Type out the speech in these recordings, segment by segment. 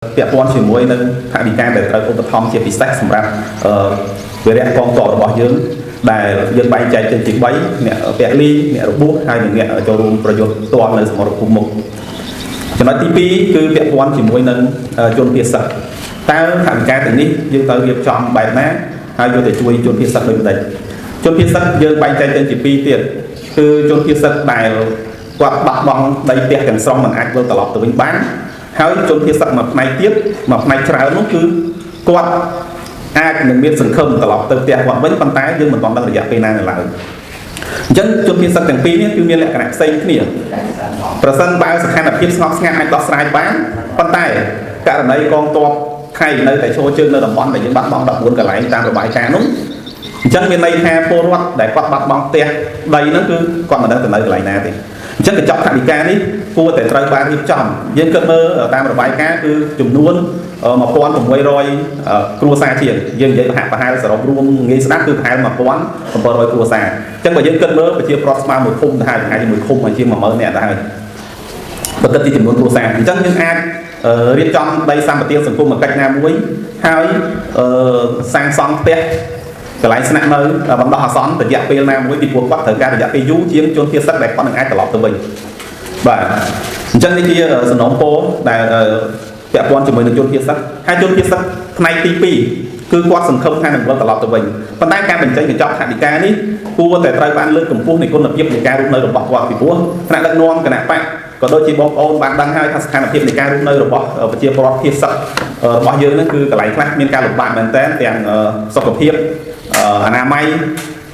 ពាក់ព័ន្ធជាមួយនឹងថវិកាដែលត្រូវឧបត្ថម្ភជាពិសេសសម្រាប់វីរៈកងទ័ពរបស់យើងដែលយើងបែងចែកចេញជា3អ្នកពលីអ្នករបួសហើយនិងអ្នកចូលរួមប្រយុទ្ធផ្ទាល់នៅសមរភូមិមុខចំណុចទី2គឺពាក់ព័ន្ធជាមួយនឹងជនភៀសសឹកតើថវិកាទាំងនេះយើងត្រូវរៀបចំបែបណាហើយយកទៅជួយជនភៀសសឹកដូចម្ដេចជនភៀសសឹកយើងបែងចែកចេញជា2ទៀតគឺជនភៀសសឹកដែលគាត់បាត់បង់ដីផ្ទះទាំងស្រុងមិនអាចវិលត្រឡប់ទៅវិញបានហើយជនភៀសសឹកមួយផ្នែកទៀតមួយផ្នែកច្រើននោះគឺគាត់អាចនឹងមានសង្ឃឹមត្រឡប់ទៅផ្ទះគាត់វិញប៉ុន្តែយើងមិនទាន់ដឹងរយៈពេលណានៅឡើយអញ្ចឹងជនភៀសសឹកទាំងពីរនេះគឺមានលក្ខណៈផ្សេងគ្នាប្រសិនបើស្ថានភាពស្ងប់ស្ងាត់អាចដោះស្រាយបានប៉ុន្តែករណីកងទ័ពថៃនៅតែឈរជើងនៅតំបន់ដែលយើងបាត់បង់14កន្លែងតាមរបាយការណ៍នោះអញ្ចឹងមានន័យថាពលរដ្ឋដែលគាត់បាត់បង់ផ្ទះដីហ្នឹងគឺគាត់មិនដឹងទៅនៅកន្លែងណាទេអញ្ចឹងកញ្ចប់ថវិកានេះគួរតែត្រូវបានរៀបចំយើងគិតមើលតាមរបាយការណ៍គឺចំនួន1600គ្រួសារជាងយើងនិយាយប្រហាក់ប្រហែលសរុបរួមងាយស្ដាប់គឺប្រហែល1700គ្រួសារអញ្ចឹងបើយើងគិតមើលប្រជាប្រដ្ឋស្មើមួយឃុំទៅហើយប្រហែលជាមួយឃុំឲ្យជាង10000នាក់ទៅហើយបើគិតជាចំនួនគ្រួសារអញ្ចឹងយើងអាចរៀបចំដីសម្បត្តិសង្គមកិច្ចណាមួយហើយសាងសង់ផ្ទះកន្លែងស្នាក់នៅបណ្ដោះអាសន្នរយៈពេលណាមួយពីព្រោះគាត់ត្រូវការរយៈពេលយូរជាងជនភៀសសឹកដែលគាត់នឹងអាចត្រឡប់ទៅវិញបាទអញ្ចឹងនេះជាសំណូមពរដែលពាក់ព័ន្ធជាមួយនឹងជនភៀសសឹកហើយជនភៀសសឹកផ្នែកទី2គឺគាត់សង្ឃឹមថានឹងវិលត្រឡប់ទៅវិញប៉ុន្តែការបញ្ចេញកញ្ចប់ថវិកានេះគួរតែត្រូវបានលើកកម្ពស់នៃគុណភាពនៃការរស់នៅរបស់គាត់ពីព្រោះថ្នាក់ដឹកនាំគណៈបកក៏ដូចជាបងប្អូនបានដឹងហើយថាស្ថានភាពនៃការរស់នៅរបស់ប្រជាពលរដ្ឋភៀសសឹករបស់យើងហ្នឹងគឺកន្លែងខ្លះមានការលំបាកមែនទែនទាំងសុខភាពអនាម័យ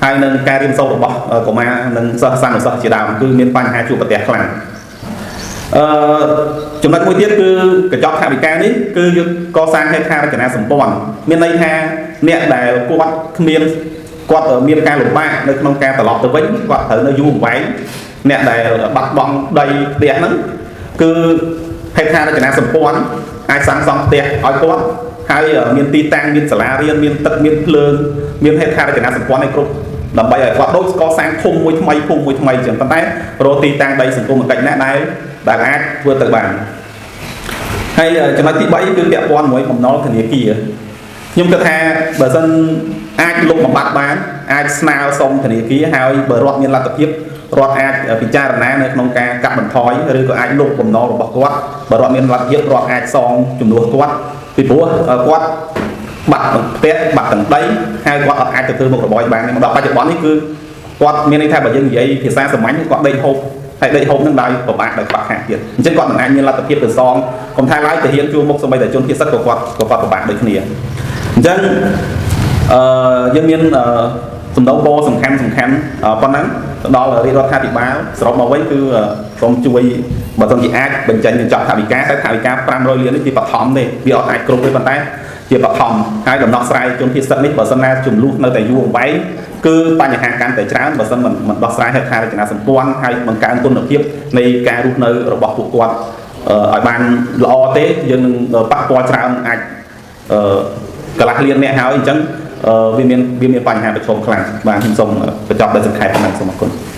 ហើយនឹងការរៀនសូត្ររបស់កុមារនិងសិស្សសានុសិស្សជាដើមគឺមានបញ្ហាជួបប្រទះខ្លាំងអឺចំណុចមួយទៀតគឺកញ្ចប់ថវិកានេះគឺយើងកសាងហេដ្ឋារចនាសម្ព័ន្ធមានន័យថាអ្នកដែលគាត់គ្មានគាត់មានការលំបាកនៅក្នុងការត្រឡប់ទៅវិញគាត់ត្រូវនៅយូរអង្វែងអ្នកដែលបាត់បង់ដីផ្ទះហ្នឹងគឺហេដ្ឋារចនាសម្ព័ន្ធអាចសាងសង់ផ្ទះឲ្យគាត់ហើយមានទីតាំងមានសាលារៀនមានទឹកមានភ្លើងមានហេដ្ឋារចនាសម្ព័ន្ធឲ្យគ្រប់ដើម្បីឲ្យគាត់ដូចកសាងឃុំមួយថ្មីភូមិមួយថ្មីអញ្ចឹងប៉ុន្តែរកទីតាំងដីសង្គមកិច្ចណាដែលអាចធ្វើទៅបានហើយចំណុចទី3គឺពាក់ព័ន្ធមួយបំណុលធនាគារខ្ញុំគិតថាបើសិនអាចលុបបំបាត់បានអាចស្នើសុំធនាគារហើយបើរដ្ឋមានលទ្ធភាពរដ្ឋអាចពិចារណានៅក្នុងការកាត់បន្ថយឬក៏អាចលុបបំណុលរបស់គាត់បើរដ្ឋមានលទ្ធភាពរដ្ឋអាចសងជំនួសគាត់ពីព្រោះគាត់បាត់ទាំងផ្ទះបាត់ទាំងដីហើយគាត់អត់អាចទៅធ្វើមុខរបរបានមកដល់បច្ចុប្បន្ននេះគឺគាត់មានន័យថាបើយើងនិយាយភាសាសាមញ្ញគាត់ដេកហូបហើយដេកហូបនឹងដោយពិបាកដោយខ្វះខាតទៀតអញ្ចឹងគាត់មិនអាចមានលទ្ធភាពទៅសងកុំថាឡើយទៅហ៊ានជួមុខសម្បីតែជនភៀសសឹកក៏គាត់ពិបាកដូចគ្នាអញ្ចឹងអឺយើងមានសំណូមពរសំខាន់សំខាន់ប៉ុណ្ណឹងទៅដល់រាជរដ្ឋាភិបាលសរុបមកវិញគឺសូមជួយបើសិនជាអាចបញ្ចេញកញ្ចប់ថវិកាតែថវិកា500លាននេះជាបឋមទេវាអត់អាចគ្រប់ទេប៉ុន្តែជាបឋមហើយដំណោះស្រាយជនភៀសសឹកនេះបើសិនណាចំនួននៅតែយូរអង្វែងគឺបញ្ហាកាន់តែច្រើនបើសិនមិនដោះស្រាយហេដ្ឋារចនាសម្ព័ន្ធហើយបង្កើនគុណភាពនៃការរស់នៅរបស់ពួកគាត់ឲ្យបានល្អទេយើងនឹងប៉ះពាល់ច្រើនអាចកន្លះលានអ្នកហើយអញ្ចឹងវាមានបញ្ហាប្រឈមខ្លាំងបាទខ្ញុំសូមបញ្ចប់ដោយសង្ខេបប៉ុណ្ណឹងសូមអរគុណ។